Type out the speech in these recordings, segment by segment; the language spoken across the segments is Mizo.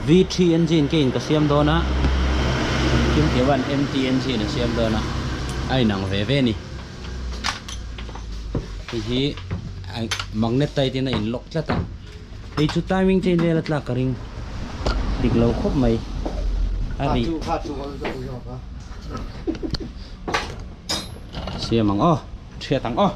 V3 engine ke in ka siam dawn a, Kimkiavan MT engine a siam dawn a, a inang ve ve a ni. Hei hi magnet tight in a in lock tlat a, hei chu timing chain vel a tlak ka ring dik lo khawp mai a ri siam ang aw thiat ang aw.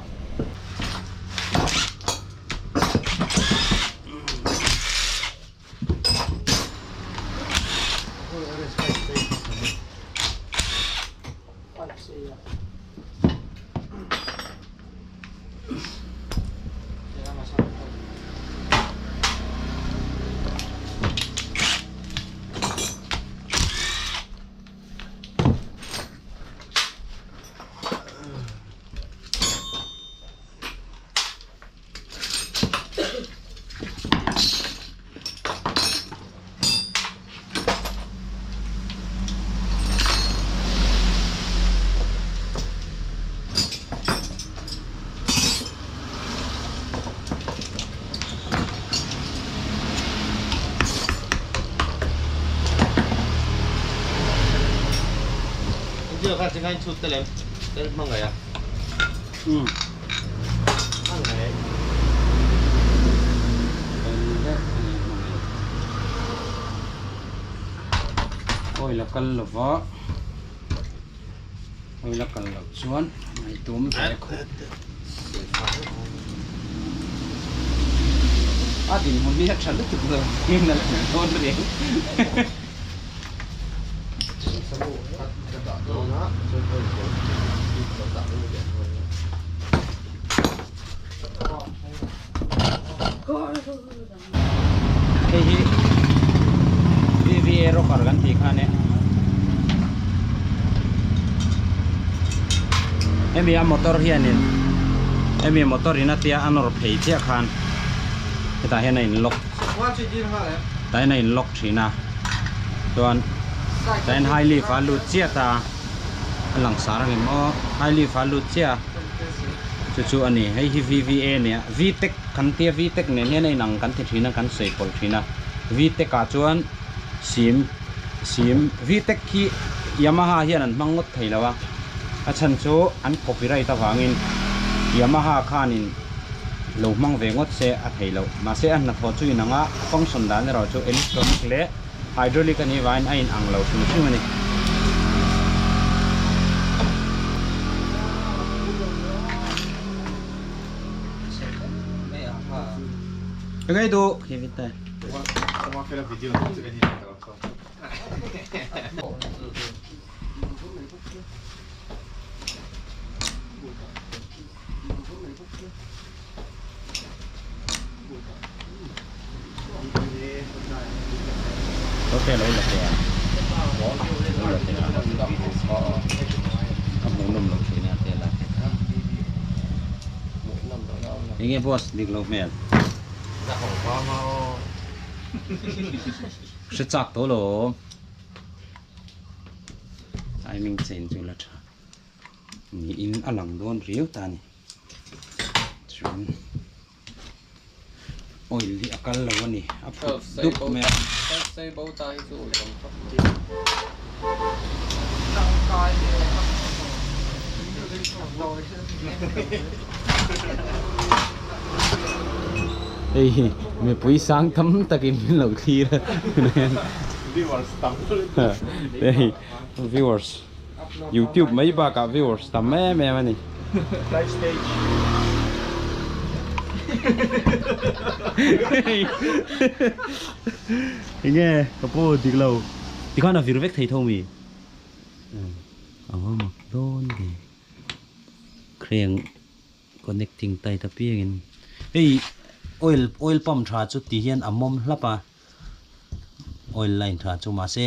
Oil a kal lova oil a kal loh chuan ngaihtuam ve khawp a dinhmun hi a tha lutuk lo in a tih dawn reng. Hei hi VVA rocker kan tih kha ania hemi a motor hianin hemi motor in a tia a nawr phei chiah khan hetah hian a in lock tah hian a in lock thin a chuan tah hian high lift a lut chiah ta a langsar ang em aw high lift a lut chiah a chu chu a ni hei hi VVA a nia VTEC kan tia VTEC nen hian a inang kan ti thin a kan sawi pawlh thin a VTEC ah chuan sim sim VTEC hi Yamaha hian an hmang ngawt thei lo a a chhan chu an copyright avangin Yamaha khanin lo hmang ve ngawt se a thei loh. Mahse a hnathawh chu inang a, a function dan erawh chu electronic leh hydraulic a nih vangin a inang lo hrim hrim a ni. Engei duh? Ok lo la teh a lo la teh a a hmuh nawm loh thin a te la enge boss dik lo hmel hre chak tawh lo timing chain chu la tha. Niin a lang dawn riau ta a ni chuan oil hi a kal lo a ni a phut dup mai a. Hei hi mipui sang tam takin min lo thlir a hei viewers. Youtube mai bakah viewers tam em em a ni. Live stage. Enge ka pu dik lo. Tikhan a vir vek thei tho mi. A va mak dawn ve. Khreng connecting tight apiangin hei oil oil pump tha chu ti hian a mawm hlap a oil line tha chu mahse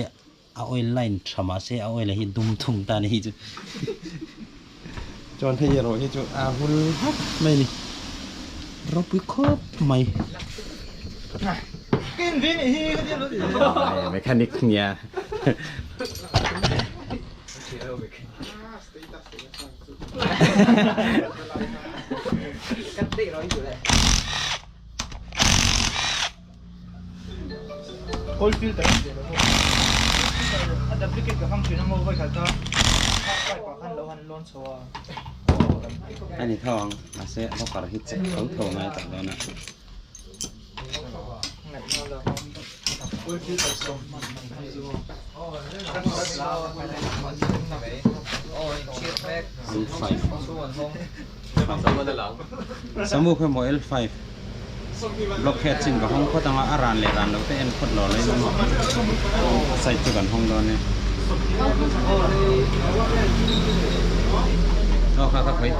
A oil line tha mahse a oil a hi dum thung ta ni hi chu chuan hei erawh hi chu a hul hak mai a ni ropui khawp mai mechanic nia A ni tho ang mahse locker hi check tho tho ngai tak dawn a. Samu khaw maw L5 block head chin ka hawng phawt anga a ran leh ran loh te en phawt lo lai na maw a side chu kan hawng dawn e aw kha kha khawi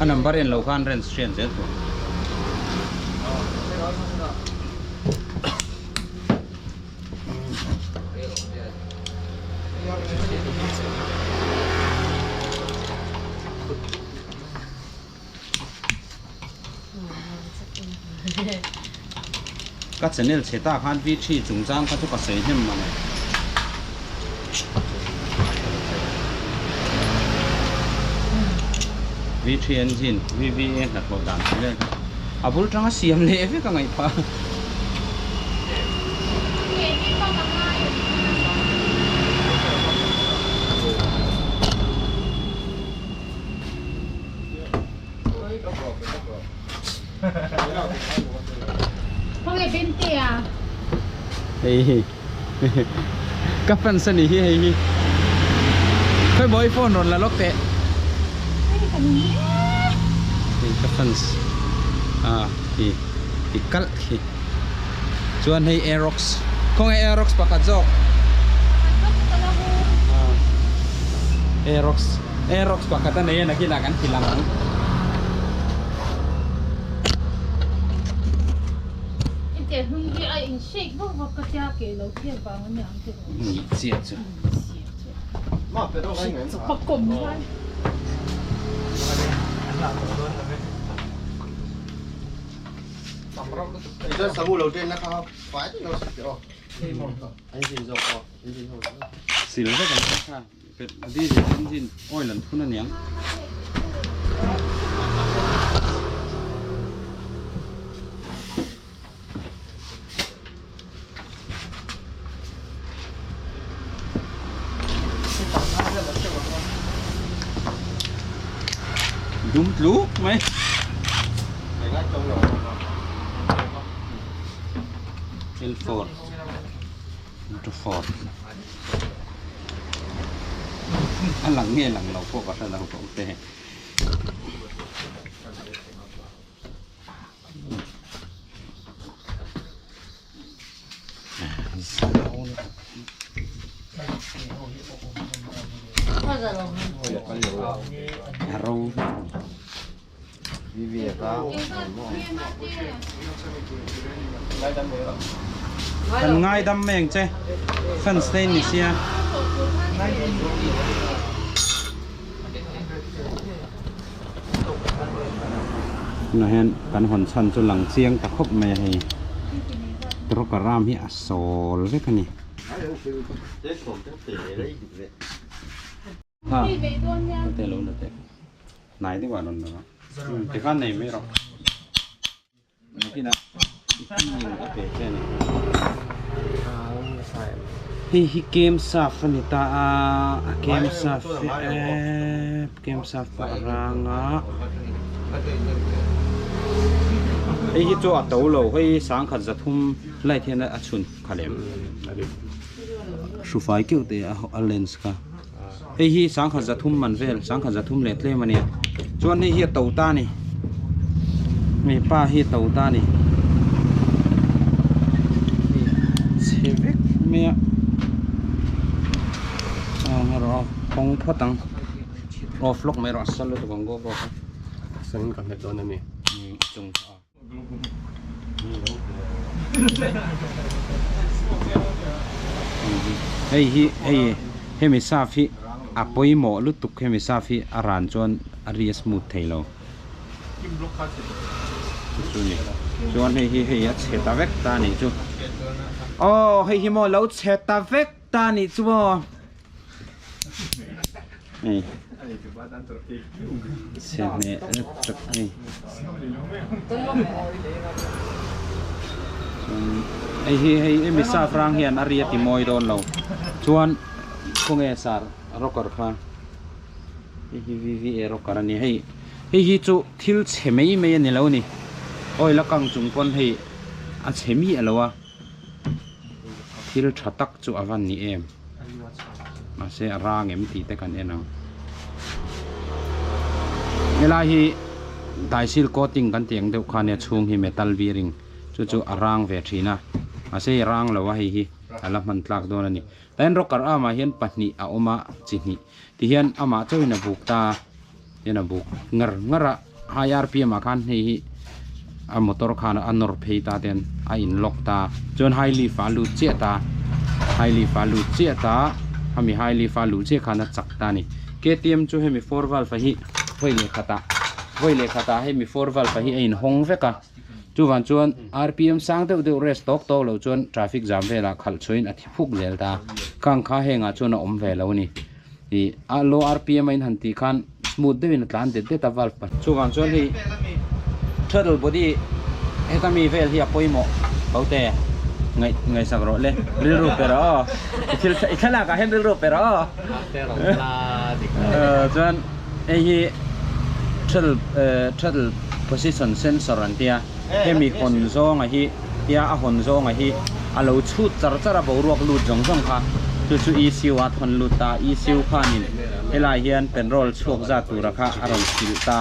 a number en lo khan range hriat zel tur. Ka channel chhe ta khan V3 chungchang kha chu ka sawi hnem mawle. V3 engine VVA hnathawh dan tih vel kha a bul tanga siam leh vek a ngaih phah. Hei hi ka fans a nih hi hei hi khawi maw i phone rawn la lawk teh hei ka fans a khi ti kalh khi chuan hei aerox khawnge aerox pakhat zawk aerox aerox pakhat a nei a nakinah kan ti lang ang. Chiah chu. Sil vek ang kha diesel engine oil an thun aniang. Dum tluk mai. L4 L4 A lang nge lang lo pawh ka hre lo bawk te. Kan ngaidam mai ang che fans te in ni sia. Tunah hian kan hawn chhan chu lang chiang ta khawp mai a hei truck ram hi a sawl vek a ni. Ha te lo la teh hnai deuh ah rawn lang a tikhan nei mai rawh. Nakinah i pi in a pe che a ni. Hei hi game saf a ni ta a, a game saf hi eepp game saf pawh a rang a. Hei hi chu a to lo, hei sangkhat zathum light hian a chhun kha lem. Hrufai keuh te a lens kha. Hei hi sangkhat zathum man vel sangkhat zathum leh tlem a nia chuan hei hi a to ta a ni hei pa hi a to ta a ni chhe vek mai a aw rawh a hawng phawt ang off lawk mai rawh a sal lutuk ang go pro kha sanin ka hmet dawn a ni chung Hei hi hei hemi saf hi a pawimawh lutuk hemi saf hi a ran chuan a ri a smooth thei lo chu ni chuan hei hi hei a chhe ta vek ta anih chu aw hei hi maw lo chhe ta vek ta anih chu maw. Hei chhe hneh tak a ni. Chuan hei hi hei hemi saf rang hian a ri a ti mawi dawn lo chuan khawnge sar rocker kha hei hi VVA rocker a ni hei hei hi chu thil chhe mai mai a ni lo ni oil a kang chung pawn hei a chhe miah lo a thil tha tak chu a van ni em mahse a rang em tih te kan en ang helai hi daisil coating kan tih ang deuh kha nia chhung hi metal bearing chu chu a rang ve thin a mahse hei rang lo a hei hi a la hman tlak dawn a ni tain rocker arm ah hian pahnih a awm a chi hnih tihian amah chauhin a buk ta hian a buk ngar ngar a high rpm ah khan hei hi a motor khan a nawr phei ta ten a in lock ta chuan high lift ah a lut chiah ta high lift ah a lut chiah ta hemi high lift a luh chiah khan a chak ta a ni ktm chu hemi four valve hi vawi leh khatah vawi leh khatah hemi four valve hi a in hawng vek a chuvang chuan rpm sang deuh deuh rest tawk tawk loh chuan traffic jam velah khalh chhuahin a thi phuk zel ta khang kha hengah chuan a awm ve lo a ni. Ih a low rpm a in han tih khan smooth deuhin a tlan det det a valve pahnih chuvang chuan hei throttle body heta mi vel hi a pawimawh ho te ngaih ngaihsak rawh le rilru pe rawh aw i thil i thlalak ah hian rilru pe rawh aw chuan hei hi throttle throttle position sensor an tia hemi hawn zawnga hi tia a hawn zawnga hi a lo chhut char char a boruak lut zawng zawng kha chu chu ECU a thawn lut ta ECU khanin helai hian petrol chhuak zat tura kha a rawn hrilh ta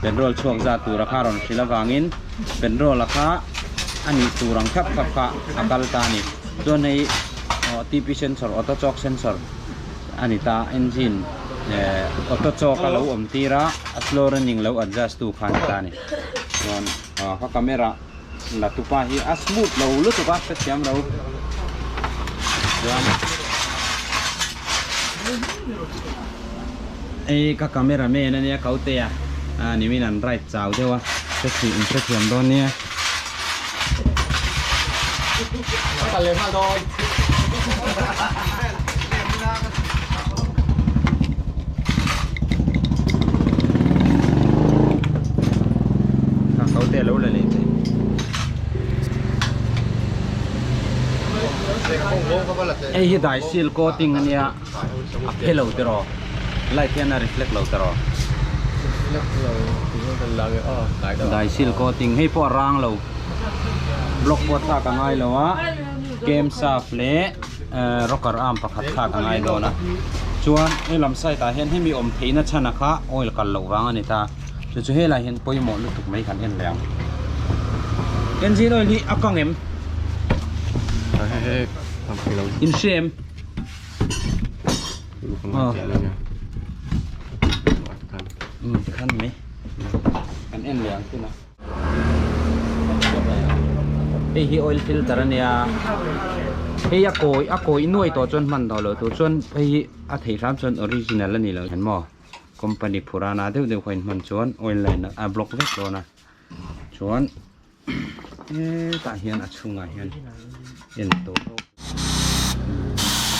petrol chhuak zat tura kha a rawn hrilh avangin petrol a kha a nih tur ang thlap thlap kha a kal ta a ni chuan hei aw T_P sensor auto choke sensor a ni ta engine eh auto choke a lo awm tir a a slow running lo adjust tu kha a ni ta a ni chuan aw ka camera la tupa hi a smooth lo lutuk a hrethiam lo chuan ei ka camera man ania Kautea a nimin an ride chau deuh a hrethiam in hrethiam dawn nia. Te lo la leh thei. Hei hi dai seal coating ania a phe lo tiraw light hian a reflect lo tiraw dai seal coating hei pawh a rang lo block pawh thlak a ngai lo a kem saf leh rocker arm pakhat thlak a ngai dawn a chuan helam side ah hian hemi awm theihna chhan a kha oil kal loh vang a ni ta. Chu chu helai hian pawimawh lutuk mai kan en leh ang. Engine oil hi a kang em? In hre em? Tikhan mai. Kan en leh ang tuna. Hei hi oil filter a nia. Hei a kawi a kawi nuai tawh chuan hman tawh loh tur chuan hei hi a theih hram chuan original a ni lo hian maw. Company purana deuh deuh kha inhman chuan oil line a block vek dawn a chuan hetah hian a chhungah hian en tawh bawk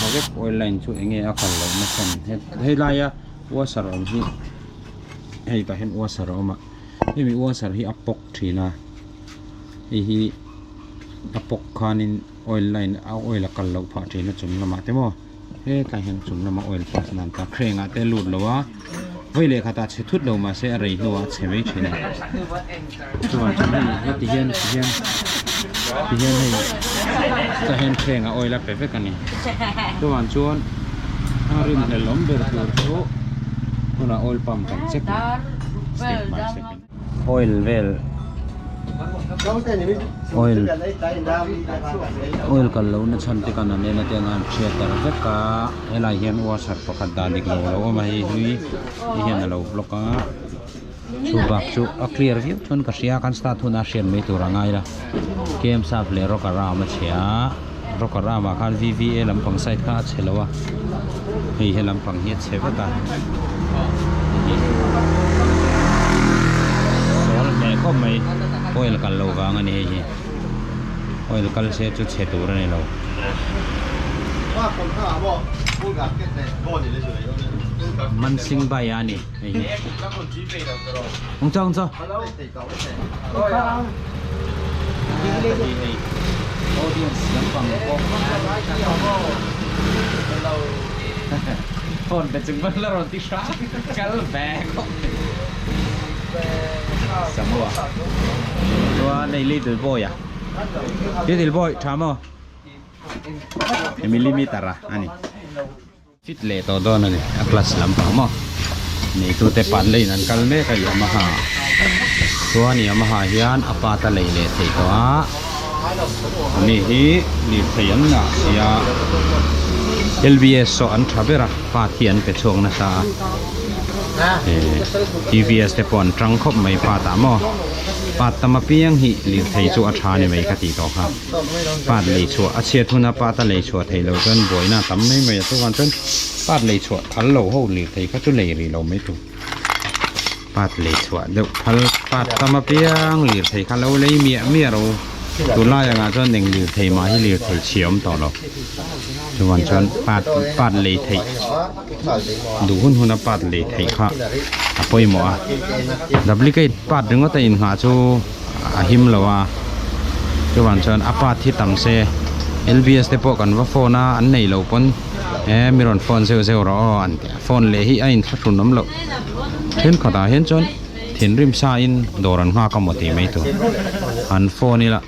a vek oil line chu enge a kal loh na chhan hei laia washer awm hi hei tah hian washer a awm a hemi washer hi a pawk thin a hei hi a pawk khanin oil line a oil a kal loh phah thin a chung lamah te maw. Hetlai hian chung lama oil pass nan ta crane ah te lut lo a vawi leh khatah chhe thut lo mahse a rei hnuah a chhe mai thin a chuan chuan hei heti hian ti hian ti hian hei tah hian crane ah oil a pe vek a ni chuan chuan a rinhlelh awm ber tur chu hunah oil pump kan check leh step by step in. Oil vel oil oil kal loh na chhan te kan an en atanga an hriat tar vek a helai hian washer pakhat dah dik lo alo awm a hei hlui te hian alo block a chu bak chu a clear viau chuan ka hria kan start hunah a hriat mai tur a ngai la kem sap leh rocker arm a chhe a rocker arm ah khan V_V_A lampang side kha a chhe lo a hei he lampang hi a chhe vek a sawl hneh khawp mai oil kal loh vang a ni hei hi oil kal se chu chhe tur a ni lo. Mansingh Bai a ni hei hi ung chaw ung chaw. Hei. lampang pawh phone pe chung pawn la rawn ti hram kal ve khawp mai Samoa chuan hei little boy a little boy tha maw millimeter a ani. Fit leh tawh dawn a ni, a class lampang maw? Neitute pan leiin an kal mek a Yamaha chuan Yamaha hian a part a lei leh thei tawh a, ani hi lirthei an ngah sia LBS saw an tha ber a part hi an pe chhuak nasa a, TVS te pawh an tang khawp mai part ah maw part tam apiang hi lirthei chu a tha a ni mai ka tih tawh kha. Part lei chhuah a chhiat huna part a lei chhuah theih loh chuan buaina a tam mai mai a chuvang chuan part lei chhuah phal lo ho lirthei kha chu lei rih lo mai tur part lei chhuah deuh phal part tam apiang lirthei kha lo lei miah miah ro tunlai angah chuan eng lirthei mah hi lirthei chhia awm tawh lo chuvang chuan part part lei theih duh hun huna part lei theih kha a pawimawh a duplicate part ringawt a inngah chu. a him lo a chuvang chuan a part hi tam se lbs te pawh kan va phone a an nei lo pawn e mi rawn phone zeuh zeuh rawh aw an ti a phone leh hi a inthlahrun awm loh thenkhat ah hian chuan thinrim sa in dawr an nghak a maw tih mai tur an phone ila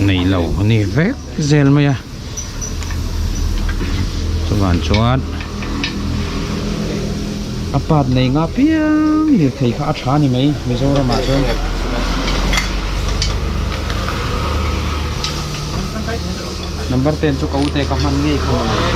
nei lo a ni vek zel mai a chuvang chuan a part nei nga piang lirthei kha a tha a ni mai Mizoram ah chuan. Number ten chu ka ute ka hman ngei kha mawle.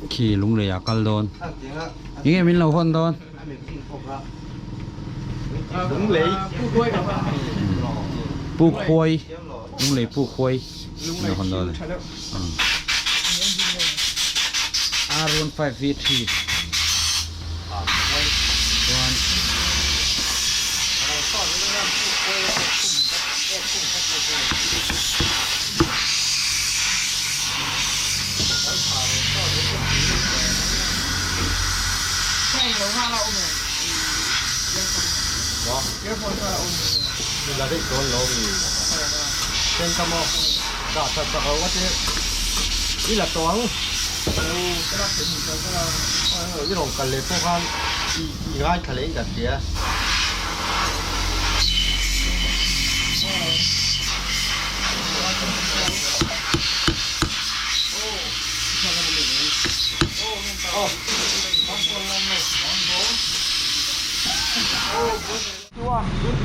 Khi lung lei ah kal dawn enge min lo hawn dawn pu khuai lung lei pu khuai min lo hawn dawn R 15 V 3 chuan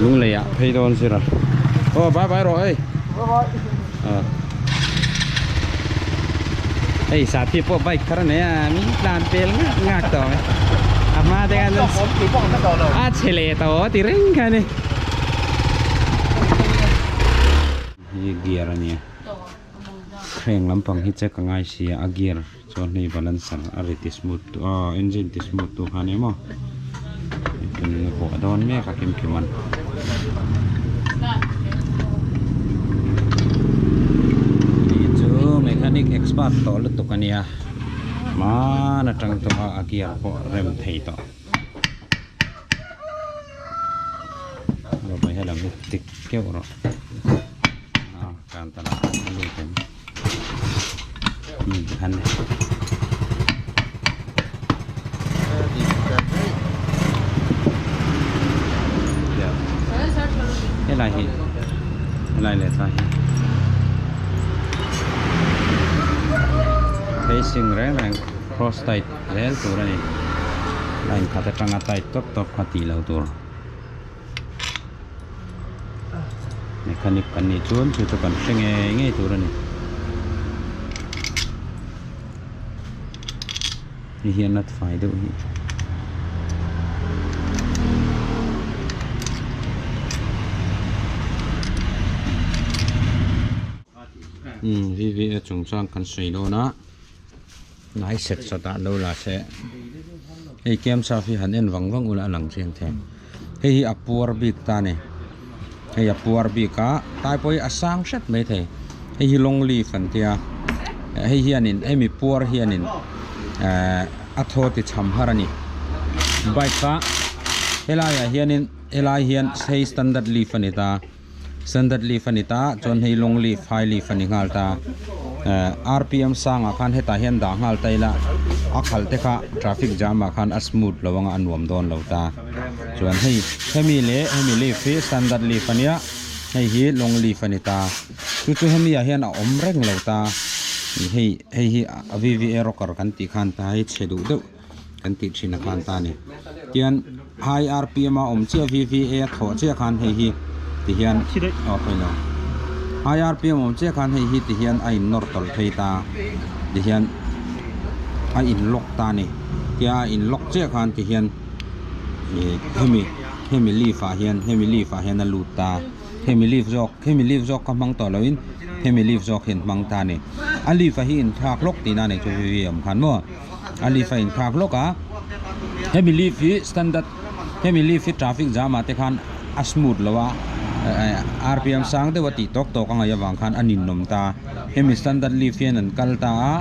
Lunglei ah phei dawn zir a aw bye bye rawh hei hei sahpi pawh bike thar a nei a min tlan pel ngak ngak tawh mai a hma te khan a chhe leh tawh ti reng kha a ni hi gear a nia thleng lampang hi check a ngai sia a gear chuan hei balancer a ri ti smooth tu aw engine ti smooth tu kha a ni maw a vuah dawn mek a kim kim an ni chu mechanic expert tawh lutuk a nia hmaan atang tawh a a gear pawh rem thei tawh rawh helam hi tik keuh rawh a kan ta lah a lut em um han helai hi helai leh tlai hi facing reng reng cross tight zel tur a ni line khat atanga tight tawp tawp kha tih loh tur mechanic kan nih chuan chu chu kan hre ngei ngei tur a ni hei hian a fai deuh hi. Umm VVA chungchang kan sawi dawn a. Nai set sawtah lo la se. Hei camshaft hi han en vang vang ula a lang chiang thei. Hei hi a puar bik ta a ni. Hei a puar bik a tai pawh hi a sang hret mai thei. Hei hi long leaf an tia hei hianin hemi puar hianin ehh a thaw ti cham har a ni. Bike kha helaiah hianin helai hian hei standard leaf a ni ta. Standard leaf a ni ta chuan hei long leaf high leaf a ni nghal ta eh rpm sangah khan hetah hian dah nghal ta ila a khalh te kha traffic jam ah khan a smooth lo anga a nuam dawn lo ta chuan hei hemi leh hemi leaf hi standard leaf a nia hei hi long leaf a ni ta chu chu hemi ah hian a awm reng lo ta hei hei hi a vva rocker kan tih khan ta hei chhe duh deuh. kan tih thin a khan ta a ni tian high rpm a awm chiah vva a thawh chiah khan hei hi ti hian aw pawilo high rpm awm chiah khan hei hi ti hian a in nawr tawlh phei ta ti hian a in lock ta a ni tia a in lock chiah khan ti hian ih hemi hemi leaf ah hian hemi leaf ah hian a lut ta. Hemi leaf zawk hemi leaf zawk kha hmang tawh loin hemi leaf zawk hi an hmang ta a ni. A leaf a hi inthlak hlawk tihna a nei chu hei awm khan maw a leaf a inthlak hlawk a hemi leaf hi standard hemi leaf hi traffic jam ah te khan a smooth lo a rpm sang deuh a tih tawk tawk a ngaih avang khan a ninawm ta hemi standard leaf hian an kal ta a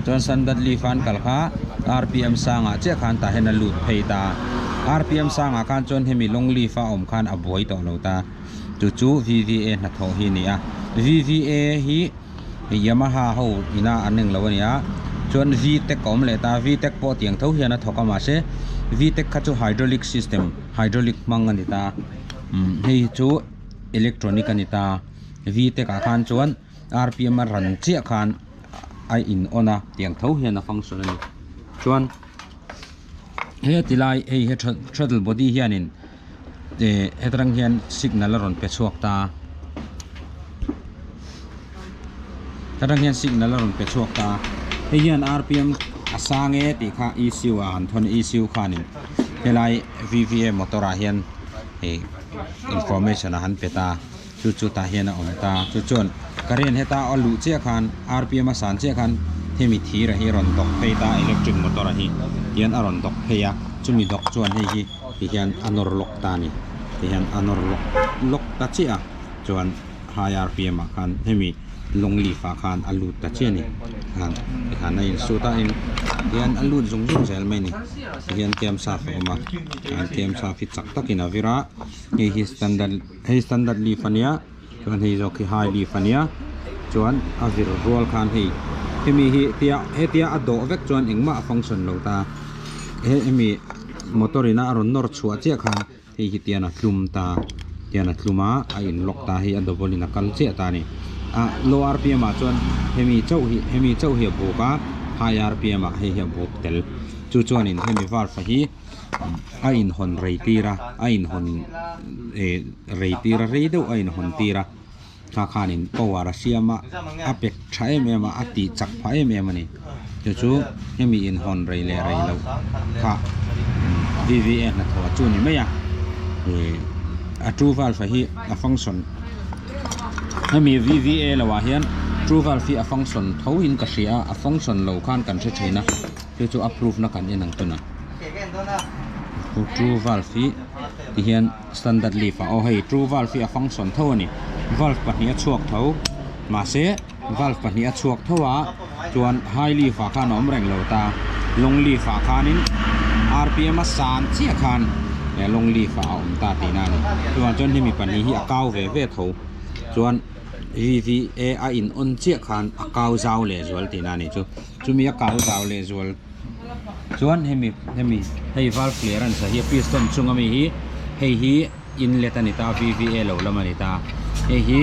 chuan standard leaf a an kal kha rpm sangah chiah khan tah hian a lut phei ta rpm sangah khan chuan hemi long leaf a awm khan a buai tawh lo ta chu chu VVA hnathawh hi a ni a VVA hi Yamaha ho ina an eng lo a ni a chuan VTEC a awm leh ta VTEC pawh tiang tho hian a thawk a mahse VTEC kha chu hydraulic system hydraulic hmang a ni ta umm hei chu electronic a ni ta VTEC ah khan chuan rpm a ran chiah khan a in on a tiang tho hian a function a ni chuan he ti lai hei he throttle body hianin eh hetrang hian signal a rawn pe chhuak ta hetrang hian signal a rawn pe chhuak ta hei hian rpm a sang e tih kha E_C_U ah han thawn E_C_U khanin helai V_V_A motor ah hian ih information a han pe ta. Chu chu tah hian a awm ta. Chu chuan current heta a luh chiah khan rpm a san chiah khan hemi thir a hi a rawn dawk phei ta electric motor a hi hian a rawn dawk phei a chumi dawk chuan hei hi ti hian a nawr lawk ta a ni ti hian a nawr lawk lawk ta chiah a chuan high rpm ah khan hemi long leaf ah khan a lut ta chiah a ni khan tikhan a insut a eng hian a lut zung zung zel mai a ni tihian camshaft a awm a camshaft hi chak takin a vir a hei hi standard. Hei standard leaf a nia chuan hei zawk hi high leaf a nia chuan a vir rual khan hei hemi hi tia hetia a dawh vek chuan engmah a function lo ta he hemi motor ina a rawn nawr chhuah chiah khan hei hi tian a tlum ta tian a tlum a a in lock ta hei a double in a kal chiah ta a ni a low rpm ah chuan hemi chauh hi hemi chauh hi a buk a high rpm ah hei hi a buk tel chu chuanin hemi valve hi. A inhawn rei tir a a inhawn eh rei tir a rei deuh a inhawn tir a kha khanin power a siam a a pek tha em em a a tih chak phah em em a ni chu chu hemi inhawn rei leh rei loh kha V_V_A hnathawh chu a ni mai a ih a two valve hi a function hemi V_V_A lo ah hian two valve hi a function tho in ka hria a a function lo khan kan hre thin a. Chu chu a proof na kan en ang tuna true valve hi ti hian standard leaf ah aw hei true valve hi a function tho a ni valve pahnih a chhuak tho mahse valve pahnih a chhuak tho a chuan high leaf ah khan a awm reng lo ta long leaf ah khanin rpm a san chiah khan long leaf ah a awm ta tihna a ni chuvang chuan hemi pahnih hi a kau ve ve tho chuan V_V_A a in on chiah khan a kau zau leh zual tihna a ni chu. Chumi a kau zau leh zual chuan hemi hemi hei valve clearance ah hi piston chunga mi hi hei hi inlet a ni ta V_V_A lo lam a ni ta hei hi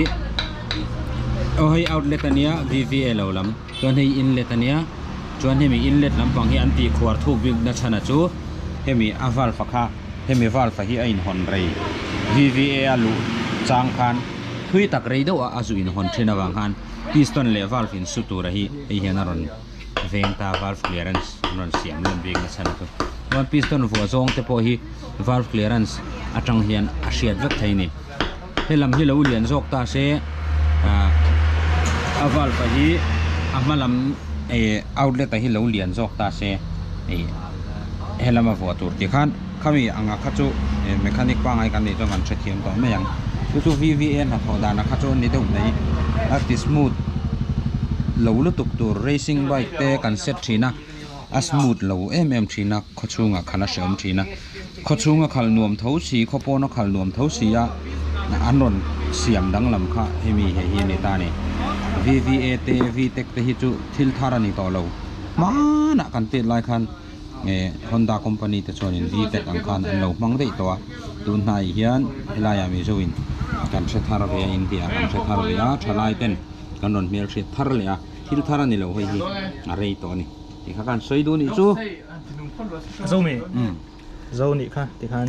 aw hei outlet a nia V_V_A lo lam chuan hei inlet a nia chuan hemi inlet lampang hi an tih khuar thuk bik na chhan a chu hemi a valve a kha hemi valve a hi a inhawn rei V_V_A a luh chang khan thui tak rei deuh a a zu inhawn thin avang khan. Piston leh valve in su tura hi hei hian a rawn veng ta valve clearance an rawn siam lem bik na chhan chu chuan piston vuah zawng te pawh hi valve clearance atang hian a hriat vek thei a ni helam hi lo lian zawk ta se ah a valve a hi a hma lam eh outlet a hi lo lian zawk ta se eh. Helama vuah tur tih khan khami anga kha chu mechanic pangngai kan nih chuan kan hrethiam tawh mai ang. Chu chu VVA hnathawh dana kha chu a ni deuh mai. A ti smooth lo lutuk tur racing bike te kan set thin a, a smooth lo em em thin a, khaw chhungah khalh a hrehawm thin a. Khaw chhunga khalh nuam tho si, khaw pawna khalh nuam tho si a, an rawn siam danglam kha hemi hei hi a ni ta a ni. VVA te VTEC te hi chu thil thar a ni tawh lo. Hmanah kan tet lai khan. eh Honda company te chuanin VTEC ang khan an lo hmang daih tawh a tun hnaiah hian helaiah Mizo in kan hre thar ve a India ah kan hre thar ve a thalai ten kan rawn hmelhriat thar leh a thil thar a ni lo hei hi a rei tawh a ni tih kha kan sawi duh a nih chu. Zo mi? Zo nih kha tikhan.